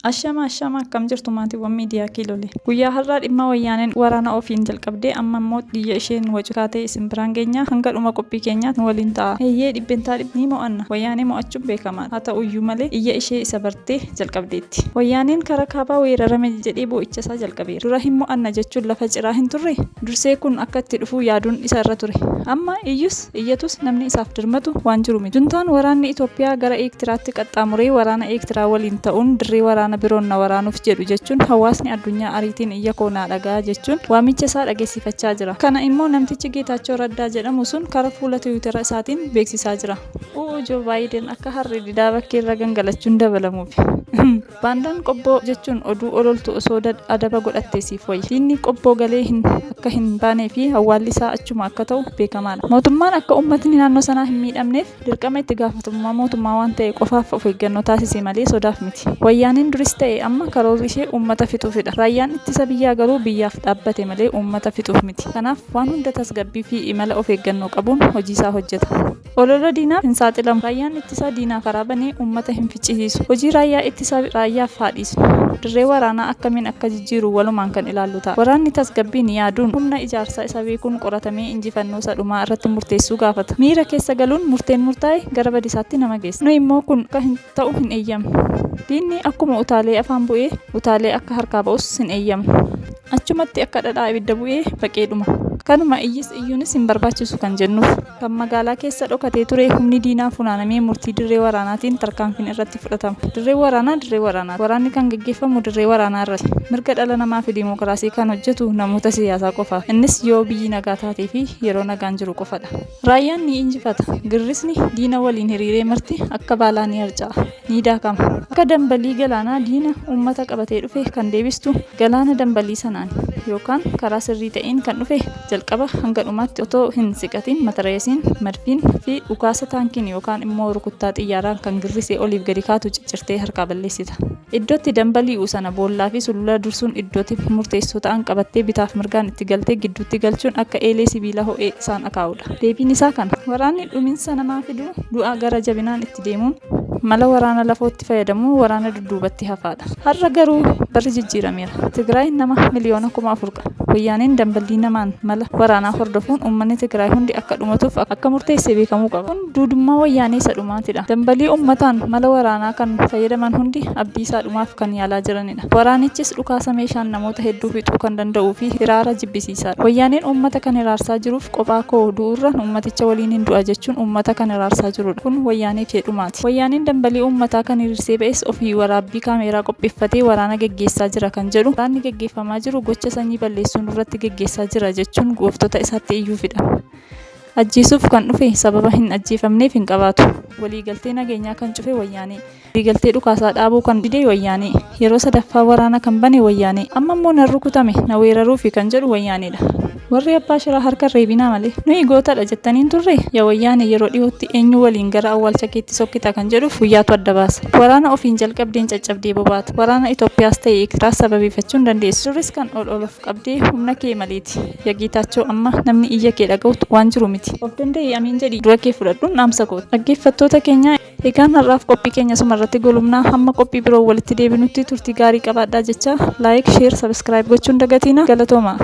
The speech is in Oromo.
Ashama ashama akkam jirtu maatiiwwan miidiyaa kiilolee. Guyyaa har'aa dhimma wayyaaneen waraana ofiin jalqabdee amma immoo biyya isheen wacu taatee isin biraan geenya hanga dhuma qophii keenyaa nu waliin ta'a. Eeyyee dhibbentaa dhibba ni mo'anna. Wayyaanee mo'achuun beekamaadha. Haa ta'uyyuu malee iyya ishee isa bartee jalqabdeetti. Wayyaaneen karaa kaabaa weerarame jedhee boo'icha isaa jalqabeera. Dura hin mo'anna jechuun lafa ciraa hin turre? Dursee kun akka itti dhufuu yaaduun isa irra ture. Amma iyyus iyyatus namni isaaf dirmatu waan jiru miti. Juntaan waraanni Itoophiyaa gara Eektiraatti qaxxaamuree waraana Eektiraa waliin ta'uun dirree waraana biroon na waraanuuf jedhu jechuun hawaasni addunyaa ariitiin iyya koo naa dhaga'aa jechuun waamicha isaa dhageessifachaa jira. Kana immoo namtichi Geetaachoo Raddaa jedhamu sun kara fuula Tiwiitera isaatiin beeksisaa jira. U'u Joo Baayiden akka harree didaa bakkeerra gangalachuun dabalamuufi. Baandaan Qobboo jechuun oduu ololtu osoo adaba godhattee siif wayya. Diinni Qobboo galee hin akka hin baanee fi awwaalli isaa achuma akka ta'u beekamaadha. Mootummaan akka uummatni naannoo sanaa hin miidhamneef dirqama itti gaafatamummaa mootummaa waan ta'e qofaaf of eeggannoo taasise malee sodaaf miti. Wayyaaneen duris ta'e amma karoorri ishee uummata fixuufidha. Raayyaan ittisa biyyaa garuu biyyaaf dhaabbate malee uummata fixuuf miti. Kanaaf waan hunda tasgabbii fi imala of eeggannoo qabuun hojiisaa hojjeta. Olola diinaaf hin saaxilamu. Raayyaan ittisaa diinaaf karaa banee uummata hin ficcisiisu. Hojii raayyaa ittisaa raayyaaf haa dhiisnu. Dirree waraanaa akkamiin akka jijjiiru walumaan kan ilaallu ta'a. Waraanni tasgabbiin yaaduun, humna ijaarsaa isa beekuun qoratamee injifannoo isa dhumaa irratti murteessuu gaafata. Miira keessa galuun murteen murtaa'e gara badisaatti nama geessa. Nuyi immoo kun akka ta'u hin eeyyamnu. Diinni akkuma utaalee afaan bu'ee utaalee akka harkaa ba'us hin eeyyamnu. Achumatti akka dhadhaa ibidda bu'ee baqee dhuma. Kanuma iyyis iyyuunis hin barbaachisu kan jennuuf. Kan magaalaa keessa dhokatee ture humni diinaa funaanamee murtii dirree waraanaatiin tarkaanfiin irratti fudhatama. Dirreen waraanaa dirree waraanaati. Waraanni kan geggeeffamu dirree waraanaa irratti. Mirga dhala namaa fi dimookiraasii kan hojjetu namoota siyaasaa qofaaf. Innis yoo biyyi nagaa taatee fi yeroo nagaan jiru qofadha. Raayyaan ni injifata. Girrisni diina waliin hiriiree marti akka baalaa ni harca'a. Ni daakama. Akka dambalii galaanaa diina uummata qabatee dhufe kan deebistu galaana dambalii sanaani. Yookaan karaa sirrii ta'een kan dhufe jalqaba hanga dhumaatti otoo hin siqatiin matarayesiin, madfiin, fi dhukaasa taankiin yookaan immoo rukuttaa xiyyaaraan kan girrisee oliif gadi kaatu ciccirtee harkaa balleessita. Iddootti dambalii'u sana boollaa fi sulula dursuun iddooti murteessoo ta'an qabattee bitaaf mirgaan itti galtee gidduutti galchuun akka eelee sibiila ho'ee isaan akaa'uudha. Deebiin isaa kana. Waraanni dhuminsa namaa fidu du'a gara jabinaan itti deemuun mala waraana lafootti fayyadamuun waraana dudduubatti hafaadha. Har'a garuu barri jijjiirameera. Tigraay nama miliyoona 4,000 qaba. Wayyaaneen damballii namaan mala waraanaa hordofuun uummanni Tigraay hundi akka dhumatuuf akka murteesse beekamuu qaba. Kun duudummaa wayyaanee isa dhumaatidha. Dambalii uummataan mala waraanaa kan fayyadaman hundi abdii isaa dhumaaf kan yaalaa jiranidha. Waraanichis dhukaasa meeshaan namoota hedduu fixuu kan danda'uu fi hiraara jibbisiisaadha. Wayyaaneen uummata kan hiraarsaa jiruuf qophaa koo du'uurra uummaticha waliinin du'a jechuun uummata kan hiraarsaa jirudha. Kun wayyaanee ishee dhumaati. Wayyaaneen dambalii uummataa kan hiriirsee ba'es ofii waraabbii kaameeraa qopheeffatee waraana geggeessaa jira kan jedhu waraanni geggeeffamaa jiru gocha sanyii balleessuu nurratti geggeessaa jira jechuun gooftota isaatti iyyuufidha. Ajjeesuuf kan dhufe sababa hin ajjeefamneef hin qabaatu. Waliigaltee nageenyaa kan cufe wayyaanee. Waliigaltee dhukaasaa dhaabuu kan dide wayyaanee. Yeroo sadaffaa waraana kan bane wayyaanee. Amma immoo nan rukutame na weeraruufi kan jedhu wayyaaneedha. Warri abbaa shiraa harka hin reebinaa malee. Nuyi gootadha jettanii hin turree? Yaa wayyaanee yeroo dhihootti eenyu waliin gara awwaalcha keetti sokkita kan jedhuuf guyyaatu adda baasa. Waraana ofiin jalqabdeen caccabdee bobaata. Waraana Itoophiyaas ta'e Eertiraas sababeeffachuu hin dandeessu. Duris kan ol ol of qabdee humna kee maleeti. Ya Geetaachoo amma namni iyya kee dhaga'utu waan jiru miti. Of danda'i amiin jedhii du'a kee fudhadhuun dhaamsa kooti. Dhaggeeffattoota keenya egaan har'aaf qophii keenya asuma irratti golubnaa hamma qophii biroo walitti deebinutti turtii gaarii qabaadhaa jechaa like, share, subscribe gochuun dagatiina galatoomaa.